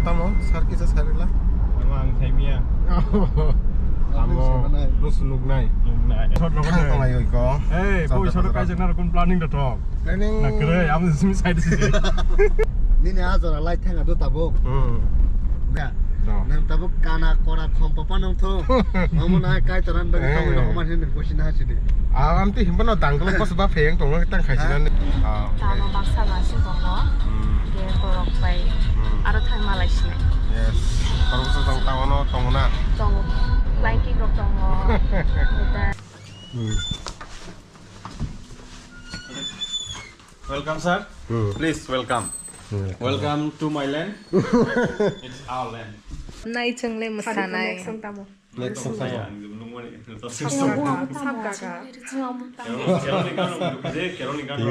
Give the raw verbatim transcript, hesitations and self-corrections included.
Tamo, sir kisa sir la? Tamo ang thai miya. Amo, nusu nuknai. Nuknai. Shot rogo thang de. Tonglai oi ko. Hey, boi shot kai jana kun planning da thok. Planning. Na kre, am simi side si. Nini ajora lai thang ado tabuk. Hmm. Da. No. Nang tabuk kana kora khom papa nong tho. Amo na kai taran da. Hey. Tong no man hin ko sina hasi de. Aram ti himbo no danglo kos ba pheyang tongo tang khaisina ni. Ah. Tamo baksa ma si tongo. Hmm. Ge borok bai. Hmm. Aro thang malai sinai. Yes. Koroksa tong tamo no tongo na. Tongo. Blanket rok tongo. Hmm. Welcome, sir. Hmm. Please welcome. Hmm. Welcome to my land. It's our land. Nai chwngle mwsanai. Next song tamo. Next song tamo. Sab gaga. Sab gaga. Keroni gano, je keroni gano.